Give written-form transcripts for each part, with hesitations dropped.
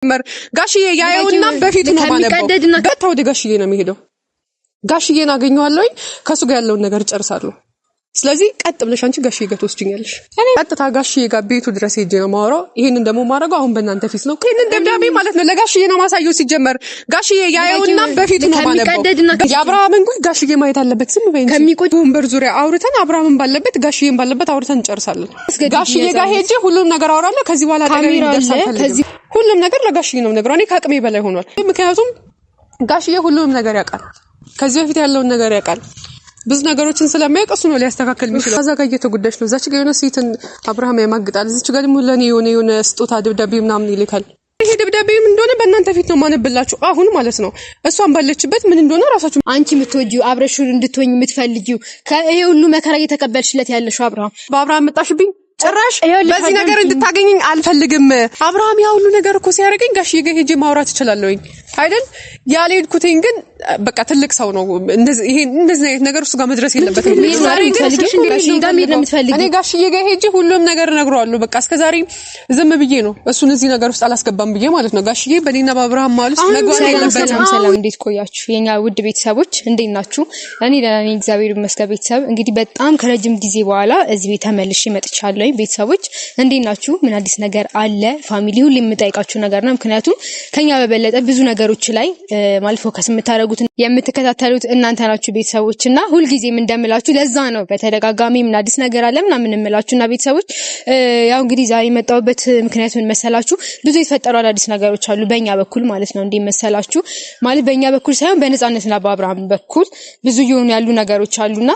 ጋሽዬ ያየውና በፊቱ ነው ማነበው። ቀጥታ ወደ ጋሽዬ ነው የሚሄደው። ጋሽዬን አገኘዋለሁኝ። ከሱ ጋር ያለውን ነገር እጨርሳለሁ። ስለዚህ ቀጥ ብለሽ አንቺ ጋሽዬ ጋር ትወስጂኛለሽ። ቀጥታ ጋሽዬ ጋር ቤቱ ድረስ ሄጄ ነው የማወራው። ይሄንን ደግሞ ማድረገው አሁን በእናንተ ፊት ነው። ይሄንን ደብዳቤ ማለት ነው ለጋሽዬ ነው ማሳየው። ሲጀመር ጋሽዬ ያየውና በፊቱ ነው ማነበው። የአብርሃምን ጉድ ጋሽዬ ማየት አለበት። ዝም በይ እንጂ ወንበር ዙሪያ አውርተን አብርሃምን ባለበት ጋሽዬን ባለበት አውርተን እንጨርሳለን። ጋሽዬ ጋር ሄጄ ሁሉም ነገር አወራለሁ። ከዚህ በኋላ አጠገቤ እንዲደርስ አልፈልግም። ሁሉም ነገር ለጋሽዬ ነው የምነግረው። እኔ ከአቅሜ በላይ ሆኗል። ምክንያቱም ጋሽዬ ሁሉንም ነገር ያውቃል። ከዚህ በፊት ያለውን ነገር ያውቃል። ብዙ ነገሮችን ስለማያውቅ እሱ ነው ሊያስተካክል የሚችለው። ከዛ ጋር እየተጎዳች ነው። እዛች ጋር የሆነ ሴትን አብርሃም ያማግጣል። እዚች ጋር ደግሞ ለእኔ የሆነ ስጦታ ደብዳቤ ምናምን ይልካል። ይሄ ደብዳቤ ምን እንደሆነ በእናንተ ፊት ነው ማነብላችሁ አሁን ማለት ነው። እሷን ባለችበት ምን እንደሆነ ራሳችሁ አንቺ የምትወጂው አብረሽው እንድትሆኝ የምትፈልጊው ይሄ ሁሉ መከራ እየተቀበልሽለት ያለሽው አብርሃም በአብርሃም መጣሽብኝ። ጭራሽ በዚህ ነገር እንድታገኘኝ አልፈልግም። አብርሃም ያ ሁሉ ነገር እኮ ሲያደርገኝ ጋሽዬ ጋር ሄጄ ማውራት እችላለሁኝ አይደል? ያልሄድኩትኝ ግን በቃ ትልቅ ሰው ነው። እንደዚህ አይነት ነገር እሱ ጋር መድረስ የለበትም። እኔ ጋሽዬ ጋር ሄጄ ሁሉም ነገር እነግረዋለሁ። በቃ እስከዛሬ ዝም ብዬ ነው እሱን እዚህ ነገር ውስጥ አላስገባም ብዬ ማለት ነው። ጋሽዬ በእኔና በአብርሃም መሀል ውስጥ መግባት የለበትም። ሰላም፣ እንዴት ቆያችሁ የኛ ውድ ቤተሰቦች? እንዴት ናችሁ? እኔ ደህና ነኝ፣ እግዚአብሔር ይመስገን። ቤተሰብ እንግዲህ በጣም ከረጅም ጊዜ በኋላ እዚህ ቤት ተመልሼ መጥቻለሁ። ቤተሰቦች እንዴት ናችሁ? ምን አዲስ ነገር አለ? Family ሁሌ የምጠይቃችሁ ነገር ነው። ምክንያቱም ከኛ በበለጠ ብዙ ነገሮች ላይ ማለት focus የምታደርጉት የምትከታተሉት እናንተ ናችሁ ቤተሰቦች። እና ሁልጊዜም እንደምላችሁ ለዛ ነው በተደጋጋሚ ምን አዲስ ነገር አለ ምናምን እምላችሁ። እና ቤተሰቦች ያው እንግዲህ ዛሬ የመጣሁበት ምክንያት ምን መሰላችሁ? ብዙ የተፈጠሩ አዳዲስ ነገሮች አሉ በእኛ በኩል ማለት ነው። እንዴት መሰላችሁ? ማለት በእኛ በኩል ሳይሆን በነፃነትና በአብርሃም በኩል ብዙ እየሆኑ ያሉ ነገሮች አሉና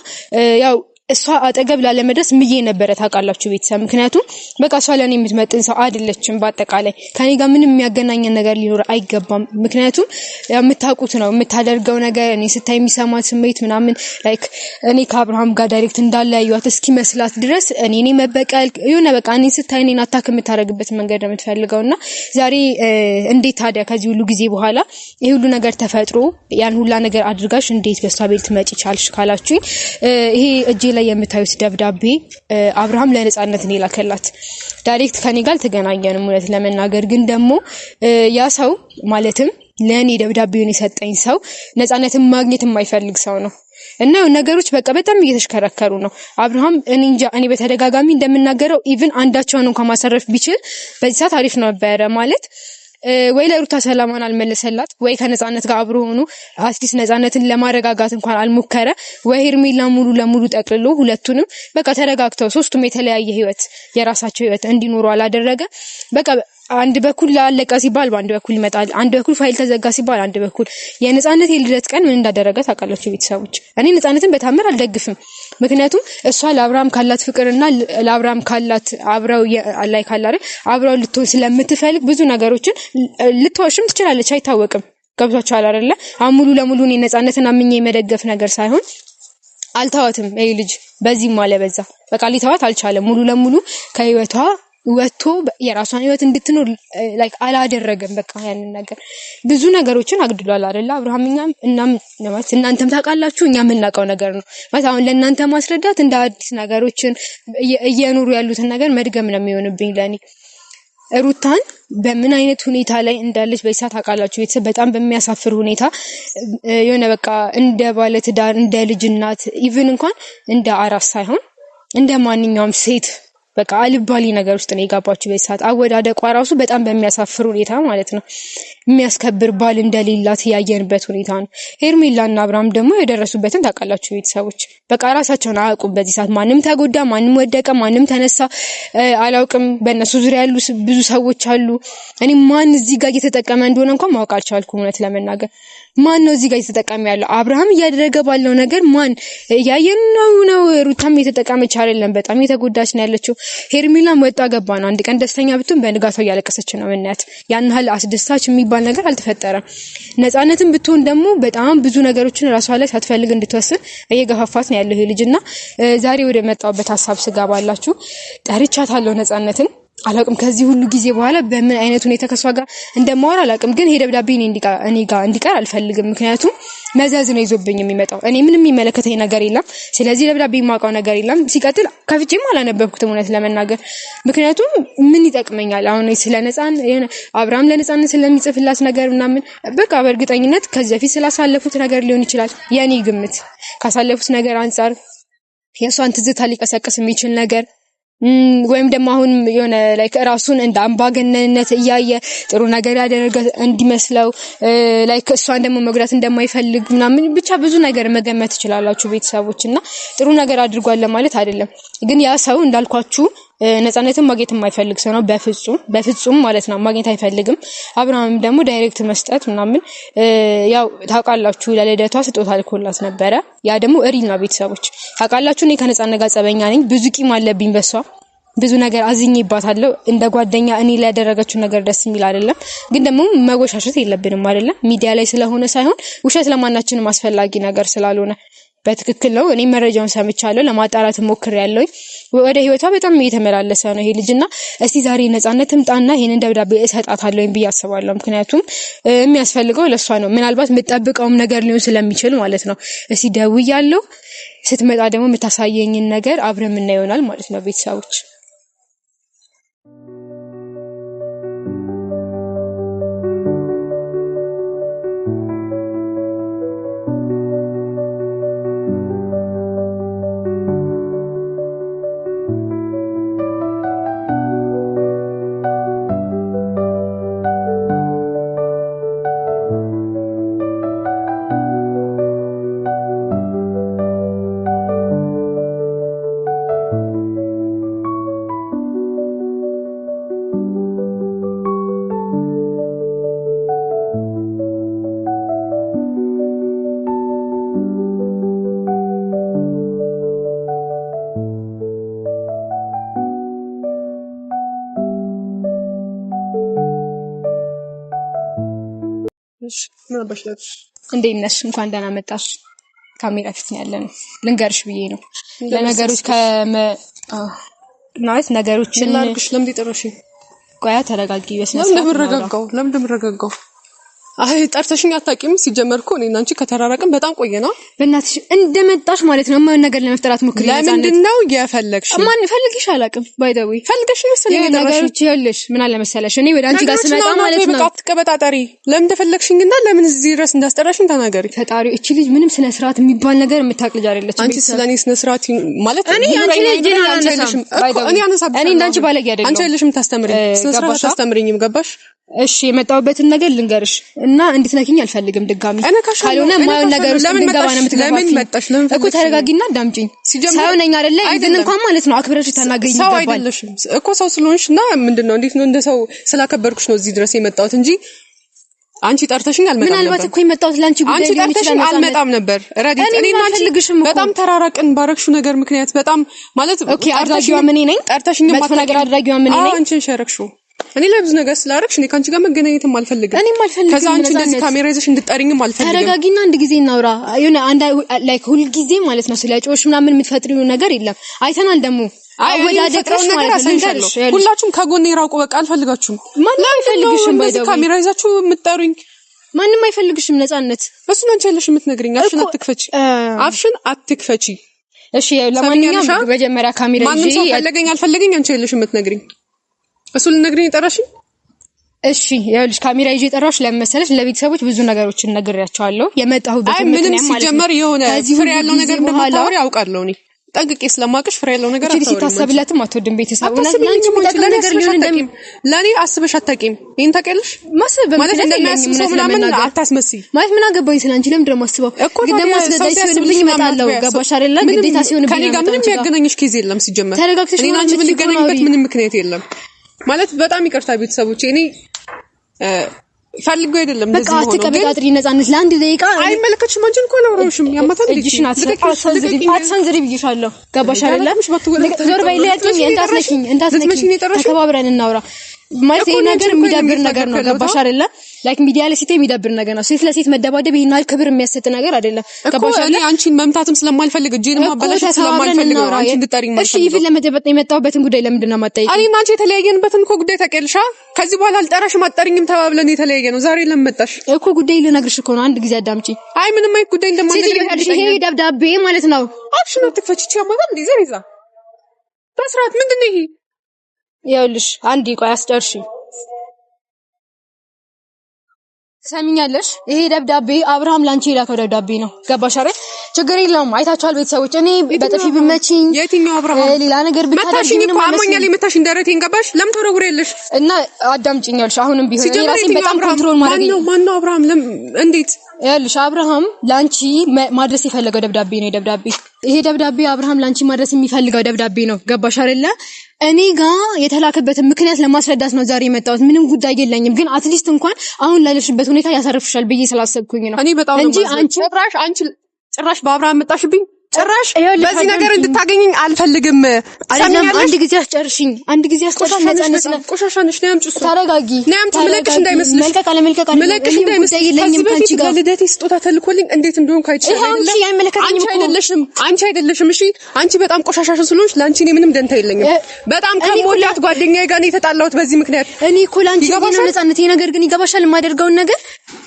ያው እሷ አጠገብ ላለመድረስ ምዬ ነበረ ታውቃላችሁ ቤተሰብ። ምክንያቱም በቃ እሷ ለእኔ የምትመጥን ሰው አይደለችም። በአጠቃላይ ከኔ ጋር ምንም የሚያገናኘን ነገር ሊኖር አይገባም። ምክንያቱም የምታውቁት ነው የምታደርገው ነገር፣ እኔ ስታይ የሚሰማት ስሜት ምናምን like እኔ ከአብርሃም ጋር direct እንዳለያዩት እስኪመስላት ድረስ እኔ መበቀል የሆነ በቃ እኔ ስታይ እኔን attack የምታደርግበት መንገድ ነው የምትፈልገው። እና ዛሬ እንዴት ታዲያ ከዚህ ሁሉ ጊዜ በኋላ ይሄ ሁሉ ነገር ተፈጥሮ ያን ሁላ ነገር አድርጋሽ እንዴት በሷ ቤት ትመጪ ቻልሽ ካላችሁኝ ይሄ እጄ ላይ የምታዩት ደብዳቤ አብርሃም ለነፃነት ነው የላከላት። Direct ከኔ ጋር አልተገናኘንም እውነት ለመናገር ግን ደግሞ ያ ሰው ማለትም ለእኔ ደብዳቤውን የሰጠኝ ሰው ነፃነትን ማግኘት የማይፈልግ ሰው ነው። እና ነገሮች በቃ በጣም እየተሽከረከሩ ነው። አብርሃም እኔ እንጃ፣ እኔ በተደጋጋሚ እንደምናገረው even አንዳቸውን እንኳን ማሰረፍ ቢችል በዚህ ሰዓት አሪፍ ነበረ። ማለት ወይ ለሩታ ሰላሟን አልመለሰላት፣ ወይ ከነፃነት ጋር አብሮ ሆኖ at least ነፃነትን ለማረጋጋት እንኳን አልሞከረ፣ ወይ ሄርሜላ ሙሉ ለሙሉ ጠቅልሎ ሁለቱንም በቃ ተረጋግተው ሶስቱም የተለያየ ህይወት የራሳቸው ህይወት እንዲኖሩ አላደረገ። በቃ አንድ በኩል አለቀ ሲባል በአንድ በኩል ይመጣል፣ አንድ በኩል ፋይል ተዘጋ ሲባል አንድ በኩል። የነፃነት የልደት ቀን ምን እንዳደረገ ታውቃላችሁ ቤተሰቦች። እኔ ነፃነትን በታምር አልደግፍም። ምክንያቱም እሷ ለአብርሃም ካላት ፍቅርና ለአብርሃም ካላት አብረው ላይ ካላ አብረው ልትሆን ስለምትፈልግ ብዙ ነገሮችን ልትዋሽም ትችላለች፣ አይታወቅም። ገብቷችኋል አይደለ? አሁን ሙሉ ለሙሉ እኔ ነፃነትን አምኜ የመደገፍ ነገር ሳይሆን አልተዋትም። ይሄ ልጅ በዚህም አለ በዛ በቃ ሊተዋት አልቻለም። ሙሉ ለሙሉ ከህይወቷ ወጥቶ የራሷን ህይወት እንድትኖር like አላደረገም። በቃ ያንን ነገር ብዙ ነገሮችን አግድሏል አይደለ አብርሃም። እኛም እናም ማለት እናንተም ታውቃላችሁ፣ እኛም የምናውቀው ነገር ነው ማለት አሁን ለእናንተ ማስረዳት እንደ አዲስ ነገሮችን እየኖሩ ያሉትን ነገር መድገም ነው የሚሆንብኝ ለእኔ። ሩታን በምን አይነት ሁኔታ ላይ እንዳለች በዚህ ሰዓት ታውቃላችሁ ቤተሰብ። በጣም በሚያሳፍር ሁኔታ የሆነ በቃ እንደ ባለ ትዳር እንደ ልጅ እናት even እንኳን እንደ አራስ ሳይሆን እንደ ማንኛውም ሴት በቃ አልባሌ ነገር ውስጥ ነው የገባችው በዚህ ሰዓት። አወዳደቋ ራሱ በጣም በሚያሳፍር ሁኔታ ማለት ነው። የሚያስከብር ባል እንደሌላት ያየንበት ሁኔታ ነው። ሄርሜላና አብርሃም ደግሞ የደረሱበትን ታውቃላችሁ ቤተሰቦች። በቃ ራሳቸውን አያውቁም በዚህ ሰዓት። ማንም ተጎዳ፣ ማንም ወደቀ፣ ማንም ተነሳ አላውቅም። በእነሱ ዙሪያ ያሉ ብዙ ሰዎች አሉ። እኔ ማን እዚህ ጋር እየተጠቀመ እንደሆነ እንኳን ማወቅ አልቻልኩም እውነት ለመናገር። ማን ነው እዚህ ጋር እየተጠቀመ ያለው? አብርሃም እያደረገ ባለው ነገር ማን እያየን ነው? ሩታም እየተጠቀመች አይደለም፣ በጣም እየተጎዳች ነው ያለችው። ሄርሜላም ወጣ ገባ ነው። አንድ ቀን ደስተኛ ብትሆን በንጋታው እያለቀሰች ነው የምናያት። ያን ያህል አስደሳች የሚባል ነገር አልተፈጠረም። ነፃነትም ብትሆን ደግሞ በጣም ብዙ ነገሮችን ራሷ ላይ ሳትፈልግ እንድትወስን እየገፋፋት ነው ያለው ይሄ ልጅና ዛሬ ወደ መጣሁበት ሀሳብ ስገባላችሁ ጠርቻታለሁ ነፃነትን። አላቅም ከዚህ ሁሉ ጊዜ በኋላ በምን አይነት ሁኔታ ከሷ ጋር እንደማወራ አላቅም። ግን ይሄ ደብዳቤ እኔ ጋር እንዲቀር አልፈልግም። ምክንያቱም መዘዝ ነው ይዞብኝ የሚመጣው። እኔ ምንም የሚመለከተኝ ነገር የለም። ስለዚህ ደብዳቤ የማውቀው ነገር የለም። ሲቀጥል ከፍቼም አላነበብኩትም እውነት ለመናገር ምክንያቱም ምን ይጠቅመኛል አሁን ስለ ነፃን አብርሃም ለነፃነት ስለሚጽፍላት ነገር ምናምን በቃ በእርግጠኝነት ከዚህ በፊት ስላሳለፉት ነገር ሊሆን ይችላል። የኔ ግምት ካሳለፉት ነገር አንጻር የእሷን ትዝታ ሊቀሰቅስ የሚችል ነገር ወይም ደግሞ አሁን የሆነ like ራሱን እንደ አምባገነንነት እያየ ጥሩ ነገር ያደረገ እንዲመስለው like እሷን ደግሞ መጉዳት እንደማይፈልግ ምናምን ብቻ ብዙ ነገር መገመት ትችላላችሁ ቤተሰቦች። እና ጥሩ ነገር አድርጓል ለማለት አይደለም፣ ግን ያ ሰው እንዳልኳችሁ ነፃነትን ማግኘት የማይፈልግ ሰው ነው። በፍጹም በፍጹም ማለት ነው ማግኘት አይፈልግም። አብርሃምም ደግሞ direct መስጠት ምናምን ያው ታውቃላችሁ፣ ለልደቷ ስጦታ ልኮላት ነበረ። ያ ደግሞ real ነው ቤተሰቦች ታውቃላችሁ። እኔ ከነፃነት ጋር ጸበኛ ነኝ። ብዙ ቂም አለብኝ በሷ ብዙ ነገር አዝኜባታለሁ። እንደ ጓደኛ እኔ ላይ ያደረገችው ነገር ደስ የሚል አይደለም፣ ግን ደግሞ መወሻሸት የለብንም አይደለም። ሚዲያ ላይ ስለሆነ ሳይሆን ውሸት ለማናችንም አስፈላጊ ነገር ስላልሆነ በትክክል ነው። እኔ መረጃውን ሰምቻለሁ፣ ለማጣራት ሞክሬያለሁ። ወደ ህይወቷ በጣም እየተመላለሰ ነው ይሄ ልጅና እስቲ ዛሬ ነፃነት ትምጣና ይሄንን ደብዳቤ እሰጣታለሁ ብዬ አስባለሁ። ምክንያቱም የሚያስፈልገው ለእሷ ነው። ምናልባት የምጠብቀውም ነገር ሊሆን ስለሚችል ማለት ነው። እስቲ ደውያለሁ። ስትመጣ ደግሞ የምታሳየኝን ነገር አብረን የምናየው ይሆናል ማለት ነው ቤተሰቦች። እንዴት ነሽ? እንኳን ደህና መጣሽ። ካሜራ ፊት ነው ያለነው። ልንገርሽ ብዬ ነው ለነገሮች ማለት ነገሮችን ላርግሽ። ለምን ጠራሽኝ? ቆያ ተረጋጊ። በስነ ስርዓት ለምን እንደምረጋጋው? አይ ጠርተሽኝ አታውቂም። ሲጀመር እኮ እኔና አንቺ ከተራራቅን በጣም ቆየና። በእናትሽ እንደመጣሽ ማለት ነው የማይሆን ነገር ለመፍጠር አትሞክሪ። ለምንድን ነው የፈለግሽ? ማን ፈልግሽ አላውቅም። by the way ፈልገሽ መሰለኝ የጠራሽኝ። ነገሮች ይኸውልሽ ምን አለ መሰለሽ እኔ ወደ አንቺ ጋር ስመጣ ማለት ነው በቃ አትቀበጣጠሪ። ለምን እንደፈለግሽኝና ለምን እዚህ ድረስ እንዳስጠራሽኝ ተናገሪ። ፈጣሪ እቺ ልጅ ምንም ስነ ስርዓት የሚባል ነገር የምታውቅ ልጅ አይደለችም። አንቺ ስለኔ ስነ ስርዓት ማለት እኔ አንቺ ልጅ አላነሳም እኮ እኔ አነሳብሻለሁ። እኔ እንዳንቺ ባለጌ አይደለሁም። አንቺ አይደለሽም ታስተምሪኝ፣ ስነ ስርዓት አታስተምሪኝም። ገባሽ? እሺ የመጣሁበትን ነገር ልንገርሽ እና እንድትነኪኝ አልፈልግም ድጋሚ። ካልሆነ የማይሆን ነገር ውስጥ እንድንገባ ነው የምትገባፊኝ። ለምን መጣሽ? ለምን እኮ ተረጋጊና አዳምጪኝ። ሰው ነኝ አይደለ? even እንኳን ማለት ነው አክብረሽ ታናግሪኝ ሰው ይገባል። አይደለሽም እኮ ሰው ስለሆንሽ እና ምንድነው እንዴት ነው እንደ ሰው ስላከበርኩሽ ነው እዚህ ድረስ የመጣሁት እንጂ አንቺ ጠርተሽኝ አልመጣም ነበር። ምናልባት እኮ የመጣሁት ለአንቺ ጉዳይ አንቺ ሊሆን ጠርተሽኝ ይችላል። አልመጣም ነበር። ረዲት እኔ አልፈልግሽም እኮ በጣም ተራራቅን ባረግሽው ነገር ምክንያት በጣም ማለት okay፣ አድራጊዋ ምን ነኝ? ጠርተሽኝ መጥፎ ነገር አድራጊዋ ምን ነኝ? አዎ አንቺን ሸረክሽው። እኔ ለብዙ ነገር ስላረግሽ እኔ ካንቺ ጋር መገናኘትም አልፈልግም። እኔም አልፈልግም። ከዛ አንቺ እንደዚህ ካሜራ ይዘሽ እንድጠሪኝም አልፈልግም። ተረጋጊና አንድ ጊዜ እናውራ። የሆነ አንድ like ሁል ጊዜ ማለት ነው ስለ ጮሽ ምናምን የምትፈጥሪው ነገር የለም። አይተናል ደግሞ አወዳደቅሽ ማለት ነው። ሁላችሁም ከጎኔ ራቁ። በቃ አልፈልጋችሁም። ማንም አይፈልግሽም። እንደዚህ ካሜራ ይዛችሁ የምትጠሩኝ ማንም አይፈልግሽም። ነፃነት እሱን አንቺ ያለሽ የምትነግሪኝ። አፍሽን አትክፈቺ፣ አፍሽን አትክፈቺ። እሺ ለማንኛውም መጀመሪያ ካሜራ ይዤ ማንም ሰው ፈለገኝ አልፈለገኝ አንቺ ያለሽ የምትነግሪኝ እሱ ልነግሪኝ የጠራሽኝ። እሺ ይኸውልሽ ካሜራ ይዤ የጠራሁሽ ለምን መሰለሽ? ለቤተሰቦች ብዙ ነገሮችን ነግሬያቸዋለሁ። የመጣሁበት ምክንያት ማለት ነው ሲጀመር የሆነ ፍሬ ያለው ነገር እንደማታወሪ አውቃለሁ እኔ ጠንቅቄ ስለማውቅሽ ፍሬ ያለው ነገር አታወሪም። ሲታሰብለትም አትወድም ቤተሰብ ለአንቺ ነገር ሊሆን እንደሚ ለኔ አስበሽ አታውቂም። ይሄን ታውቂያለሽ? ማሰብ ማለት እንደሚያስብ ሰው ምናምን አታስመስይ። ማለት ምን አገባኝ ስለ አንቺ ለምንድን ነው የማስበው? ግን ደግሞ አስገዳጅ ሲሆንብኝ እመጣለሁ። ገባሽ አይደለ? ግዴታ ሲሆንብኝ ከኔ ጋር ምንም የሚያገናኝሽ case የለም። ሲጀመር ተረጋግተሽ እኔና አንቺ የምንገናኝበት ምንም ምክንያት የለም። ማለት በጣም ይቅርታ ቤተሰቦቼ፣ እኔ ፈልጎ አይደለም በቃ አትቀበጣጥሪ። ነፃነት ለአንድ ደቂቃ አይመለከትሽም። አንቺን እኮ አላወራሁሽም። ያማታል። እጅሽን አትሰንዝሪ ብዬሻለሁ። ገባሽ አይደለ? ዞር በይ። ልቀቂኝ፣ እንዳትነኪኝ፣ እንዳትነኪኝ። ተከባብረን እናውራ። ማለት ይሄ ነገር የሚደብር ነገር ነው። ገባሽ አይደለ? Like ሚዲያ ላይ ሴት የሚደብር ነገር ነው። ሴት ለሴት መደባደብ ይሄን ያህል ክብር የሚያሰጥ ነገር አይደለም። ገባሽ አይደለ? እኔ አንቺን መምታትም ስለማልፈልግ እጄን ማበላሸት ስለማልፈልግ ነው አንቺን እንድጠሪኝ ማለት። እሺ ይፍል ለመጨበጥ የመጣሁበትን ጉዳይ ለምንድን ነው የማትጠይቂኝ? እኔና አንቺ የተለያየንበትን እኮ ጉዳይ ታውቂያለሽ። ከዚህ በኋላ አልጠራሽም አትጠሪኝም ተባብለን የተለያየ ነው። ዛሬ ለምን መጣሽ? እኮ ጉዳይ ልነግርሽ እኮ ነው። አንድ ጊዜ አዳምጪ። አይ ምንም አይነት ጉዳይ እንደማልነግርሽ ይሄ ደብዳቤ ማለት ነው። አፍሽን አትክፈቺ። ይቻማታል እንዴ? ዘሬዛ በስርዓት ምንድን ነው ይሄ? ይኸውልሽ አንዴ ቆይ አስጨርሺ። ትሰሚኛለሽ? ይሄ ደብዳቤ አብርሃም ላንቺ የላከው ደብዳቤ ነው። ገባሽ አይደል? ችግር የለውም። አይታችኋል ቤተሰቦች። እኔ በጥፊ ብመቺኝ የትኛው አብርሃም ሌላ ነገር ብታደርጊ ምንም አሞኛል። የመታሽኝ ደረቴን ገባሽ? ለምን ተወረውሪያለሽ? እና አዳምጪኛለሽ። አሁንም ቢሆን እኔ ራሴን በጣም control ማድረግ ማነው አብርሃም? እንዴት ይኸውልሽ አብርሃም ላንቺ ማድረስ የፈለገው ደብዳቤ ነው። ደብዳቤ ይሄ ደብዳቤ አብርሃም ላንቺ ማድረስ የሚፈልገው ደብዳቤ ነው። ገባሽ አይደለ? እኔ ጋ የተላከበትን ምክንያት ለማስረዳት ነው ዛሬ የመጣሁት። ምንም ጉዳይ የለኝም፣ ግን at least እንኳን አሁን ላለሽበት ሁኔታ ያሳርፍሻል ብዬ ስላሰብኩኝ ነው እኔ በጣም እንጂ አንቺ ጭራሽ ጭራሽ በአብርሃም መጣሽብኝ። ጭራሽ በዚህ ነገር እንድታገኘኝ አልፈልግም። አንድ ጊዜ አስጨርሽኝ፣ አንድ ጊዜ አስጨርሽኝ። ነፃነት ነው። ቆሻሻ ነሽ። ነይ አምጪው። ተረጋጊ። ነይ አምጪው። ምለቅሽ እንዳይመስልሽ። መልቀቅ አለመልቀቅ አይደለም። ምለቅሽ እንዳይመስልሽ። ከዚህ በፊት ለልደቴ ስጦታ ተልኮልኝ እንዴት እንደሆንኩ አይቻልም። አንቺ አይደለሽም፣ አንቺ አይደለሽም። እሺ አንቺ በጣም ቆሻሻ ስለሆንሽ ለአንቺ እኔ ምንም ደንታ የለኝም። በጣም ከሞላት ጓደኛዬ ጋር ነው የተጣላሁት በዚህ ምክንያት። እኔ እኮ ለአንቺ ብዬ ነው ነፃነት። ይሄ ነገር ግን ይገባሻል፣ የማደርገውን ነገር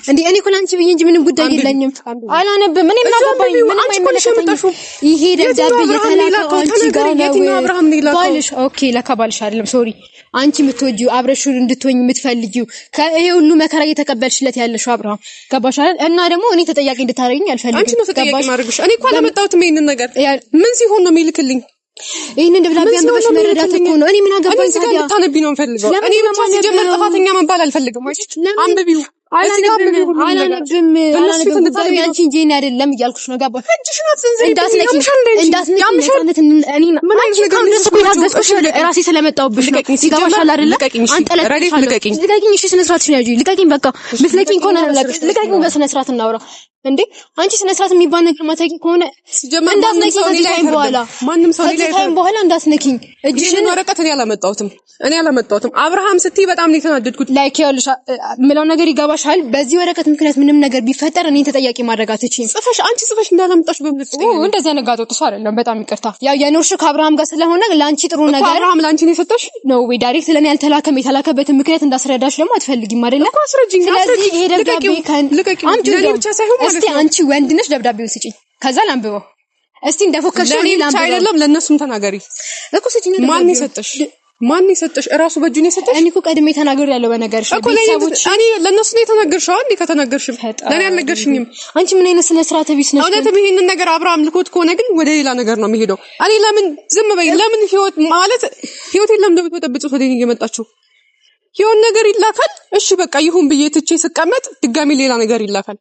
እንዴ። እኔ እኮ ለአንቺ ብዬ እንጂ ምንም ጉዳይ የለኝም። አላነብም። እኔ ምን አገባኝ? ምንም አይመለከተኝም። ይሄ ደብዳቤ የተላከው አንቺ ጋር ነው። ባልሽ okay፣ ለካ ባልሽ አይደለም። Sorry፣ አንቺ የምትወጂው አብረሽው እንድትሆኝ የምትፈልጊው ከይሄ ሁሉ መከራ እየተቀበልሽለት ያለሽው አብርሃም ገባሽ አይደል? እና ደግሞ እኔ ተጠያቂ እንድታደርጊኝ አልፈልግም። አንቺ ነው ተጠያቂ ማድረግሽ። እኔ እኮ አላመጣሁትም ይሄንን ነገር። ምን ሲሆን ነው የሚልክልኝ? ይሄንን ደብዳቤ አንብበሽ መረዳት እኮ ነው። እኔ ምን አገባኝ ታዲያ? እንድታነቢ ነው የምፈልገው። እኔ ብቻ ሲጀመር ጥፋተኛ መባል አልፈልግም። አንብቢው። አላነብም አላነብም። አንቺ እንጂ እኔ አይደለም እያልኩሽ ነው። ገባሽ? ራሴ ስለመጣሁብሽ ነው። ይገባሻል አይደለ? አንጠለጥልሻለሁ። ልቀቂኝ። እሺ ስነ ስርዓትሽን ያዢ። ልቀቂኝ። በቃ ምትለቂኝ ከሆነ ልቀቂኝ። በስነ ስርዓት እናውራ። እንዴ አንቺ ስነ ስርዓት የሚባል ነገር ማታውቂ ከሆነ እንዳትነኪኝ። ከዚህ time በኋላ ማንም ሰው ከዚህ time በኋላ እንዳትነኪኝ። እጅሽን ወረቀት እኔ አላመጣሁትም፣ እኔ አላመጣሁትም። አብርሃም ስትይ በጣም ነው የተናደድኩት። Like ይኸውልሽ የምለው ነገር ይገባሻል። በዚህ ወረቀት ምክንያት ምንም ነገር ቢፈጠር እኔን ተጠያቂ ማድረግ አትችይም። ጽፈሽ አንቺ ጽፈሽ እንዳላመጣሽ በምን እንደዛ ነጋጦ ጥሱ አይደለም። በጣም ይቅርታ። ያው የኖርሽው ከአብርሃም ጋር ስለሆነ ለአንቺ ጥሩ ነገር አብርሃም ለአንቺ ነው የሰጠሽ ነው ወይ direct ለኔ አልተላከም። የተላከበትን ምክንያት እንዳስረዳሽ ደግሞ አትፈልጊም አይደለ? እኮ አስረጂኝ። ስለዚህ ይሄ ደብዳቤ ለኔ ብቻ ሳይሆን እስቲ አንቺ ወንድ ነሽ፣ ደብዳቤውን ስጪኝ፣ ከዛ ላንብበው። እስቲ እንደፎከርሽው እኔ ላንብበው። አይደለም ለእነሱም ተናገሪ እኮ ስጪኝ። ማን የሰጠሽ? ማን የሰጠሽ? እራሱ በእጁ ነው የሰጠሽ። እኔ እኮ ቀድሜ ተናግሬያለሁ። በነገርሽ እኮ ቤተሰቦች እኔ ለእነሱ ነው የተናገርሽው። አንዴ ከተናገርሽም ለእኔ አልነገርሽኝም። አንቺ ምን አይነት ስነ ስርዓት ቢስ ነሽ? እውነትም ይሄንን ነገር አብርሃም ልኮት ከሆነ ግን ወደ ሌላ ነገር ነው የሚሄደው። እኔ ለምን ዝም በይ? ለምን ህይወት ማለት ህይወቴን ለምን እንደምትበጠብጡት ወደ እኔ እየመጣችሁ የሆነ ነገር ይላካል። እሺ በቃ ይሁን ብዬ ትቼ ስቀመጥ ድጋሚ ሌላ ነገር ይላካል።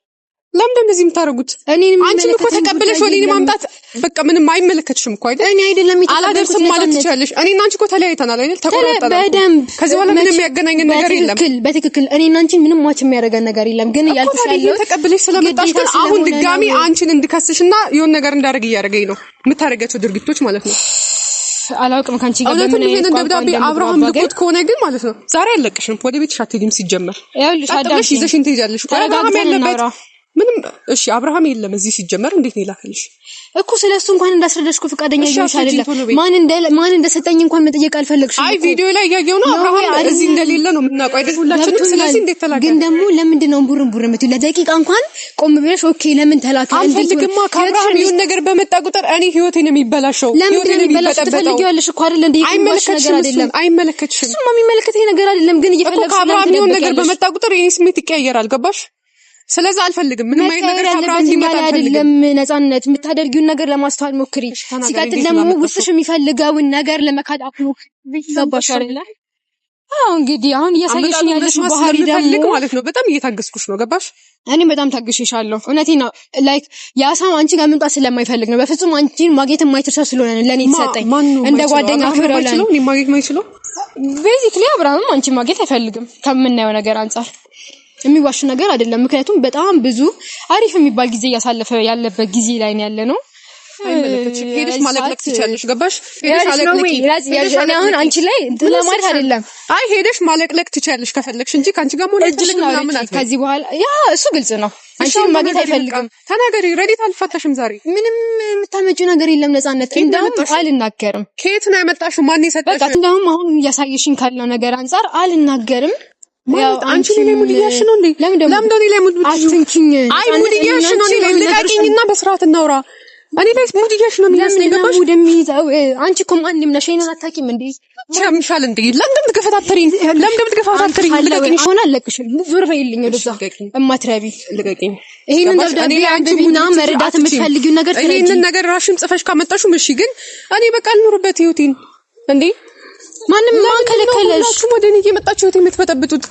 ለምን እንደዚህ የምታደርጉት? አንቺም እኮ ተቀብለሽ ወደ እኔ ማምጣት በቃ ምንም አይመለከትሽም እኮ አይደል? እኔ አይደለም አላደርስም ማለት ትችያለሽ። እኔና አንቺ እኮ ተለያይተናል አይደል? ተቆራርጠናል በደንብ። ከዚህ በኋላ ምንም የሚያገናኘን ነገር የለም። በትክክል እኔና አንቺ ምንም match የሚያደርገን ነገር የለም። ግን እያልኩሽ ያለሁት ተቀብለሽ ስለመጣሽ ግን አሁን ድጋሚ አንቺን እንድከስሽና የሆነ ነገር እንዳደርግ እያደረገኝ ነው የምታደርጊያቸው ድርጊቶች ማለት ነው። አላውቅም ካንቺ ጋር በምን አይነት ደብዳቤ አብርሃም ልኮት ከሆነ ግን ማለት ነው ዛሬ አለቅሽም፣ ወደ ቤትሽ አትሄጂም። ሲጀመር ይኸውልሽ አዳምሽ ይዘሽን ትሄጃለሽ። አብርሃም ያለበት ምንም እሺ፣ አብርሃም የለም እዚህ ሲጀመር፣ እንዴት ነው የላከልሽ? እኮ ስለሱ እንኳን እንዳስረዳሽ እኮ ፈቃደኛ ይሆንሽ አይደለም። ማን እንደሰጠኝ እንኳን መጠየቅ አልፈለግሽም። አይ ቪዲዮ ላይ እያየሁ ነው። አብርሃም እዚህ እንደሌለ ነው የምናውቀው አይደል ሁላችንም። ስለዚህ እንዴት ተላከ? ግን ደግሞ ለምንድን ነው ቡርን ቡርን የምትይው? ለደቂቃ እንኳን ቆም ብለሽ okay፣ ለምን ተላከ? አልፈልግማ። ከአብርሃም ይሁን ነገር በመጣ ቁጥር እኔ ህይወቴ ነው የሚበላሸው። ለምንድን ነው የሚበላሸው? ትፈልጊዋለሽ እኮ አይደል? እንደ አይመለከትሽም አይደለም፣ አይመለከትሽም። እሱማ የሚመለከተኝ ነገር አይደለም። ግን እየፈለግሽ ከአብርሃም ይሁን ነገር በመጣ ቁጥር የኔ ስሜት ይቀያየራል። ገባሽ? ስለዚህ አልፈልግም። ምንም አይነት ነገር አብርሃም እንዲመጣ አልፈልግም። ነፃነት የምታደርጊውን ነገር ለማስተዋል ሞክሪ። ሲቀጥል ደግሞ ውስጥሽ የሚፈልገውን ነገር ለመካድ አትሞክሪ። ገባሽ አይደለ? አዎ እንግዲህ አሁን እያሳየሽኝ ያለሽ ባህሪ ደግሞ ማለት ነው በጣም እየታገስኩሽ ነው። ገባሽ? እኔም በጣም ታግሼሻለሁ። እውነቴን ነው። Like ያሳም አንቺ ጋር መምጣት ስለማይፈልግ ነው። በፍጹም አንቺን ማግኘት የማይችል ሰው ስለሆነ ነው ለኔ የተሰጠኝ እንደ ጓደኛ ክብር ለኔ ማግኘት የማይችለው Basically አብርሃምም አንቺን ማግኘት አይፈልግም ከምናየው ነገር አንጻር የሚዋሽ ነገር አይደለም። ምክንያቱም በጣም ብዙ አሪፍ የሚባል ጊዜ እያሳለፈ ያለበት ጊዜ ላይ ነው ያለነው። አይመለከትሽም። ሄደሽ ማለቅለቅ ትችያለሽ። ገባሽ? ሄደሽ አለቅልቂ። እኔ አሁን አንቺ ላይ እንትን ለማለት አይደለም። አይ ሄደሽ ማለቅለቅ ትችያለሽ ከፈለግሽ እንጂ ከአንቺ ጋር መሆን አልፈልግም ምናምን አትበይ። ከዚህ በኋላ ያ እሱ ግልጽ ነው። አንቺን ማግኘት አይፈልግም። ተናገሪ። ረዴት አልፈታሽም ዛሬ። ምንም የምታመጪው ነገር የለም ነፃነት። እንደውም አልናገርም። ከየት ነው ያመጣሽው? ማን የሰጠሽ? በቃ እንደውም አሁን እያሳየሽኝ ካለው ነገር አንጻር አልናገርም። ማለት አንቺ እኔ ላይ mood እያልሽ ነው እንዴ? ለምን እኔ ላይ mood አትንኪኝ። አይ mood እያልሽ ነው እኔ ላይ። ልቀቂኝና በስርዓት እናውራ። እኔ ላይ mood እያልሽ ነው የሚመስለኝ። ገባሽ? mood የሚይዘው አንቺ እኮ ማንም ነሽ። እኔን አታውቂም እንዴ? ያምሻል እንዴ? ለምን ትገፈታተሪኝ? ለምን ትገፈታተሪኝ? ልቀቂኝ። አሁን አለቅሽም። ዞር በይልኝ ወደዛ እማትረቢ። ልቀቂኝ። ይሄንን ደብዳቤ አንብቢና መረዳት የምትፈልጊውን ነገር ትረጂ። ይሄንን ነገር ራሽም ጽፈሽ ካመጣሽው እሺ፣ ግን እኔ በቃ አልኖርበት ህይወቴን እንዴ። ማንም ማን ከለከለሽ? ሁላችሁም ወደ እኔ እየመጣችሁ ህይወቴን የምትበጠብጡት።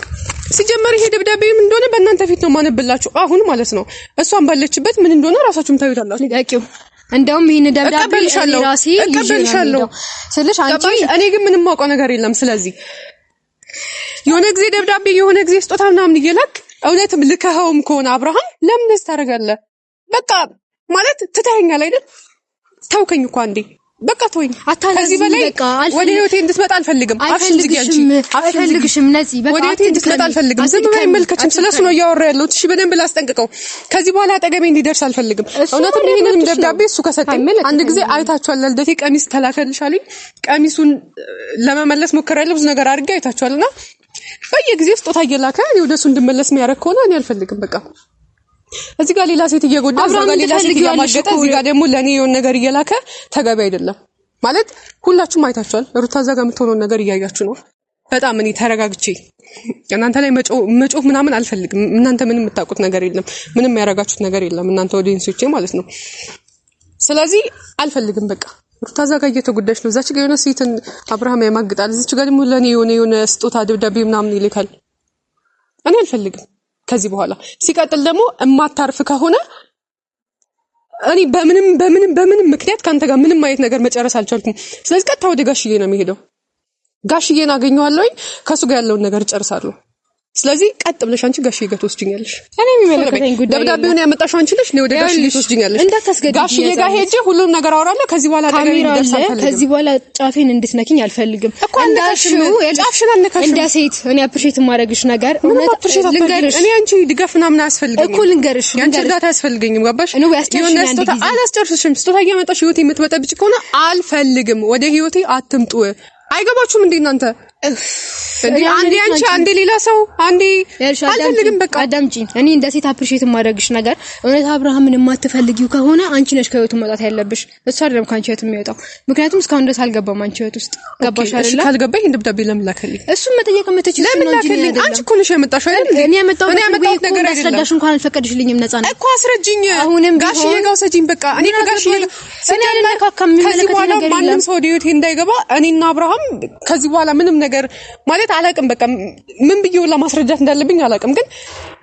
ሲጀመር ይሄ ደብዳቤ ምን እንደሆነ በእናንተ ፊት ነው ማነብላችሁ አሁን ማለት ነው። እሷን ባለችበት ምን እንደሆነ ራሳችሁም ታዩታላችሁ። ልቀቂው። እንደውም ይሄን ደብዳቤ ራሴ እቀበልሻለሁ ስልሽ አንቺ እኔ ግን ምንም ማውቀው ነገር የለም። ስለዚህ የሆነ ጊዜ ደብዳቤ የሆነ ጊዜ ስጦታ ምናምን እየላክ እውነትም ልከኸውም ከሆነ አብርሃም ለምን ደስ ታደርጋለህ? በቃ ማለት ትተኸኛል አይደል? ታውከኝ እኮ አንዴ በቃ ተወኝ። ከዚህ በላይ ወደ ህይወቴ እንድትመጣ አልፈልግም። አልፈልግሽም። ነፂ በቃ ወደ ህይወቴ እንድትመጣ አልፈልግም። ዝም በይ፣ አይመልከችም። ስለሱ ነው እያወራ ያለሁት። እሺ በደንብ ላስጠንቅቀው። ከዚህ በኋላ አጠገቤ እንዲደርስ አልፈልግም። እውነትም ይሄንንም ደብዳቤ እሱ ከሰጠኝ አንድ ጊዜ አይታችኋል። ለልደቴ ቀሚስ ተላከልሽ አለኝ። ቀሚሱን ለመመለስ ሞክሬያለሁ። ብዙ ነገር አድርጌ አይታችኋልና በየጊዜው ስጦታ እየላከ እኔ ወደ እሱ እንድመለስ የሚያደርግ ከሆነ እኔ አልፈልግም። በቃ እዚህ ጋር ሌላ ሴት እየጎዳ እዛ ጋር ሌላ ሴት እያማገጠ እዚህ ጋር ደግሞ ለኔ የሆነ ነገር እየላከ ተገቢ አይደለም። ማለት ሁላችሁም አይታችኋል። ሩታ እዛ ጋር የምትሆነውን ነገር እያያችሁ ነው። በጣም እኔ ተረጋግቼ እናንተ ላይ መጮህ ምናምን አልፈልግም። እናንተ ምንም የምታውቁት ነገር የለም፣ ምንም ያረጋችሁት ነገር የለም። እናንተ audience ኦቼ ማለት ነው። ስለዚህ አልፈልግም። በቃ ሩታ እዛ ጋር እየተጎዳች ነው። እዛች ጋር የሆነ ሴትን አብርሃም ያማግጣል፣ እዚች ጋር ደግሞ ለኔ የሆነ ስጦታ ደብዳቤ ምናምን ይልካል። እኔ አልፈልግም ከዚህ በኋላ። ሲቀጥል ደግሞ እማታርፍ ከሆነ እኔ በምንም በምንም በምንም ምክንያት ካንተ ጋር ምንም አይነት ነገር መጨረስ አልቻልኩም። ስለዚህ ቀጥታ ወደ ጋሽዬ ነው የሚሄደው። ጋሽዬን አገኘዋለሁኝ፣ ከሱ ጋር ያለውን ነገር እጨርሳለሁ። ስለዚህ ቀጥ ብለሽ አንቺ ጋሽዬ ጋር ትወስጂኛለሽ። እኔ የሚመለከተኝ ጉዳይ ደብዳቤውን ያመጣሽው አንቺ ነሽ። እኔ ወደ ጋሽዬ ትወስጂኛለሽ። ጋሽዬ ጋር ሄጄ ሁሉንም ነገር አወራለሁ። ከዚህ በኋላ አጠገቤ እንዲደርስ አልፈልግም። ከዚህ በኋላ ጫፌን እንድትነኪኝ አልፈልግም። እኮ አልነካሽም፣ ጫፍሽን አልነካሽም። እንደ ሴት እኔ appreciate የማደርግሽ ነገር እውነት ልንገርሽ፣ እኔ አንቺ ድጋፍ ምናምን አያስፈልገኝም እኮ ልንገርሽ፣ ያንቺ እርዳታ አያስፈልገኝም። ገባሽ? ስጦታ አላስጨርስሽም። ስጦታ እያመጣሽ ህይወቴ የምትበጠብጭ ከሆነ አልፈልግም። ወደ ህይወቴ አትምጡ። አይገባችሁም እንዴ እናንተ? እንዴ አንዴ አንቺ አንዴ ሌላ ሰው አንዴ አልፈልግም። በቃ አዳምጪኝ። እኔ እንደ ሴት appreciate የማደርግሽ ነገር እውነት አብርሃምን የማትፈልጊው ከሆነ አንቺ ነሽ ከህይወቱ መውጣት ያለብሽ፣ እሱ አይደለም ከአንቺ ህይወት የሚወጣው። ምክንያቱም እስካሁን ድረስ አልገባም አንቺ ህይወት ውስጥ። ገባሽ አይደለ? ካልገባ ይሄን ደብዳቤ ለምን ላከልኝ? እሱን መጠየቅ የምትችይው ለምን ላከልኝ? አንቺ እኮ ነሽ ያመጣሽው አይደል? እኔ ያመጣሁት ነገር አይደለም። አስረዳሽ እንኳን አልፈቀድሽልኝም። ነፃነት እኮ አስረጂኝ። አሁንም ጋሽዬ ጋር ውሰጂኝ። በቃ እኔ ከጋሽዬ ጋር ከዚህ በኋላ ማንም ሰው ወደ ህይወቴ እንዳይገባ እኔና አብርሃም ከዚህ በኋላ ምንም ነገር ማለት አላቅም። በቃ ምን ብዬው ለማስረዳት እንዳለብኝ አላቅም፣ ግን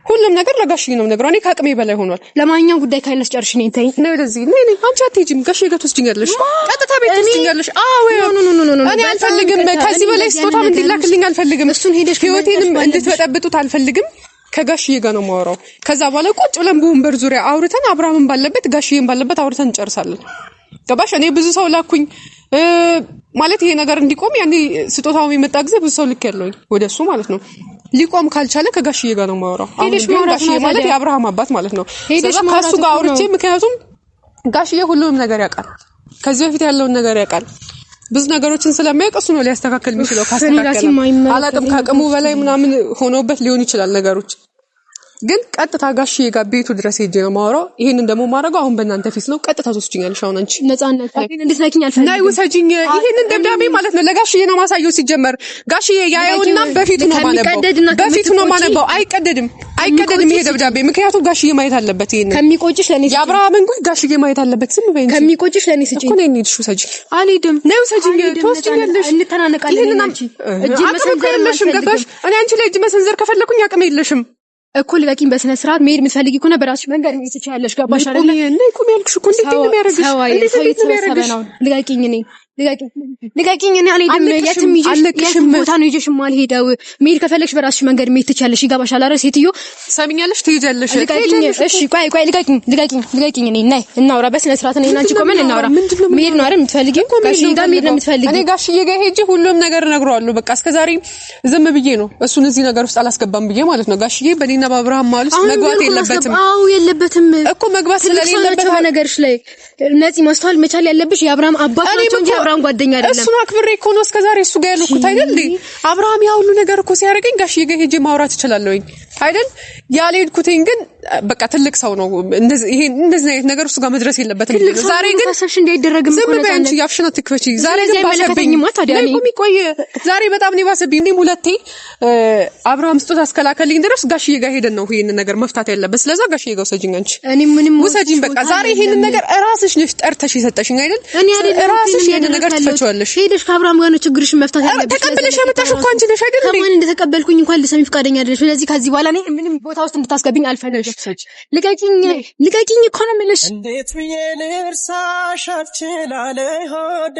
ሁሉም ነገር ለጋሽዬ ነው የምነግረው። እኔ ከአቅሜ በላይ ሆኗል። ለማንኛውም ጉዳይ ካለሽ ጨርሽ ነኝ። ተይ ነው ወደዚህ ነይ ነይ። አንቺ አትሄጂም፣ ጋሽዬ ጋር ትወስጂኛለሽ። ቀጥታ ቤት ትወስጂኛለሽ። አዎ እኔ አልፈልግም። ከዚህ በላይ ስጦታም እንዲላክልኝ አልፈልግም። እሱን ሄደሽ ህይወቴንም እንድትበጠብጡት አልፈልግም። ከጋሽዬ ጋር ነው የማወራው። ከዛ በኋላ ቁጭ ብለን በወንበር ዙሪያ አውርተን አብርሃምን ባለበት ጋሽዬን ባለበት አውርተን እንጨርሳለን። ገባሽ? እኔ ብዙ ሰው ላኩኝ ማለት ይሄ ነገር እንዲቆም ያኔ ስጦታው የመጣ ጊዜ ብዙ ሰው ልክ ያለውኝ ወደ እሱ ማለት ነው። ሊቆም ካልቻለ ከጋሽዬ ጋር ነው የማወራው። አሁን ጋሽዬ ማለት የአብርሃም አባት ማለት ነው። ከእሱ ጋር አውርቼ፣ ምክንያቱም ጋሽዬ ሁሉንም ነገር ያውቃል። ከዚህ በፊት ያለውን ነገር ያውቃል። ብዙ ነገሮችን ስለሚያውቅ እሱ ነው ሊያስተካከል የሚችለው። ካስተካከለ አላውቅም፣ ከአቅሙ በላይ ምናምን ሆኖበት ሊሆን ይችላል ነገሮች ግን ቀጥታ ጋሽዬ ጋር ቤቱ ድረስ ሄጄ ነው የማወራው። ይሄንን ደግሞ ማድረገው አሁን በእናንተ ፊት ነው። ቀጥታ ትወስጂኛለሽ። አሁን አንቺ ነፃነት እንድትነኪኝ አልፈልግም። ናይ ውሰጂኝ። ይሄንን ደብዳቤ ማለት ነው ለጋሽዬ ነው ማሳየው። ሲጀመር ጋሽዬ ያየውና በፊቱ ነው ማነበው፣ በፊቱ ነው ማነበው። አይቀደድም፣ አይቀደድም ይሄ ደብዳቤ፣ ምክንያቱም ጋሽዬ ማየት አለበት። ይሄንን ከሚቆጭሽ ለኔ የአብርሃምን ጉድ ጋሽዬ ማየት አለበት። ዝም በይ እንጂ ከሚቆጭሽ ለኔ ስጪኝ እኮ ነይ እንሂድ። እሺ ውሰጂኝ። አልሄድም። ነይ ውሰጂኝ። ትወስጂኛለሽ። እንተናነቃለን። አንቺ እጅ መሰንዘር የለሽም። ገባሽ? እኔ አንቺ ላይ እጅ መሰንዘር ከፈለኩኝ አቅም የለሽም እኮ ልቀቂኝ። በስነ ስርዓት መሄድ የምትፈልጊ ከሆነ በራስሽ መንገድ መሄድ ትችያለሽ። ገባሽ አይደለ? ነይ ቁሚ ያልኩሽ እኮ። እንዴት ነው የሚያደርግሽ? እንዴት ነው የሚያደርግሽ? ልቀቂኝ። እኔ ልቀቂኝ። እኔ አልሄድም። የትም ይዤሽ የትም ቦታ ነው ይዤሽ የማልሄደው። መሄድ ከፈለግሽ በራስሽ መንገድ መሄድ ትችያለሽ። ይገባሻል? ኧረ ሴትዮ ሰሚኛለሽ? ትሄጃለሽ። ልቀቂኝ። እሺ ቆይ ቆይ፣ ልቀቂኝ፣ ልቀቂኝ፣ ልቀቂኝ። እኔ ነይ እናውራ በስነ ስርዓት። እኔና አንቺ ቆመን እናውራ። መሄድ ነው አይደል የምትፈልጊው? ጋሽዬ ጋር መሄድ ነው የምትፈልጊው? እኔ ጋሽዬ ጋር ሄጄ ሁሉም ነገር እነግረዋለሁ። በቃ እስከዛሬ ዝም ብዬ ነው እሱን እዚህ ነገር ውስጥ አላስገባም ብዬ ማለት ነው። ጋሽዬ በእኔና በአብርሃም መሀል ውስጥ መግባት የለበትም። አዎ የለበትም እኮ መግባት ስለሌለበት ነገርሽ ላይ ነፂ ማስተዋል መቻል ያለብሽ የአብርሃም አባት ናቸው እንጂ የአብርሃም ጓደኛ አይደለም። እሱን አክብሬ እኮ ነው እስከዛሬ እሱ ጋር ያልኩት አይደል እንዴ? አብርሃም ያ ሁሉ ነገር እኮ ሲያደርገኝ ጋሽዬ ጋር ሄጄ ማውራት እችላለሁኝ አይደል? ያልሄድኩትኝ ግን በቃ ትልቅ ሰው ነው። እንደዚህ ይሄ እንደዚህ አይነት ነገር እሱ ጋር መድረስ የለበትም። ዛሬ ግን ታሰብሽ እንዳይደረግም ዝም በይ አንቺ ያፍሽን አትክፈቺ። ዛሬ ግን ባሰብኝ። ቆይ ዛሬ በጣም ነው ባሰብኝ። እኔም ሁለቴ አብርሃም ስጦታ እስከላከልኝ ድረስ ጋሽዬ ጋር ሄደን ነው ይሄንን ነገር መፍታት ያለበት። ስለዛ ጋሽዬ ጋር ውሰጂኝ አንቺ። እኔ ምንም ውሰጂኝ በቃ ዛሬ ይሄንን ነገር እራስሽ ነሽ ጠርተሽ የሰጠሽኝ አይደል? እራስሽ ይሄንን ነገር ትፈቺዋለሽ። ሄደሽ ከአብርሃም ጋር ነው ችግርሽን መፍታት ያለብሽ። ተቀብለሽ ያመጣሽው እኮ አንቺ ነሽ አይደል? ከማን እንደተቀበልኩኝ እንኳን ልሰሚ ፈቃደኛ አይደለሽ። ስለዚህ ከዚህ በኋላ እኔ ምንም ቦታ ውስጥ እንድታስገብኝ አልፈልግም። ልቀቂኝ፣ ልቀቂኝ እኮ ነው የምልሽ። እንዴት ብዬ ልርሳሽ አልችላለሁ ሆዴ።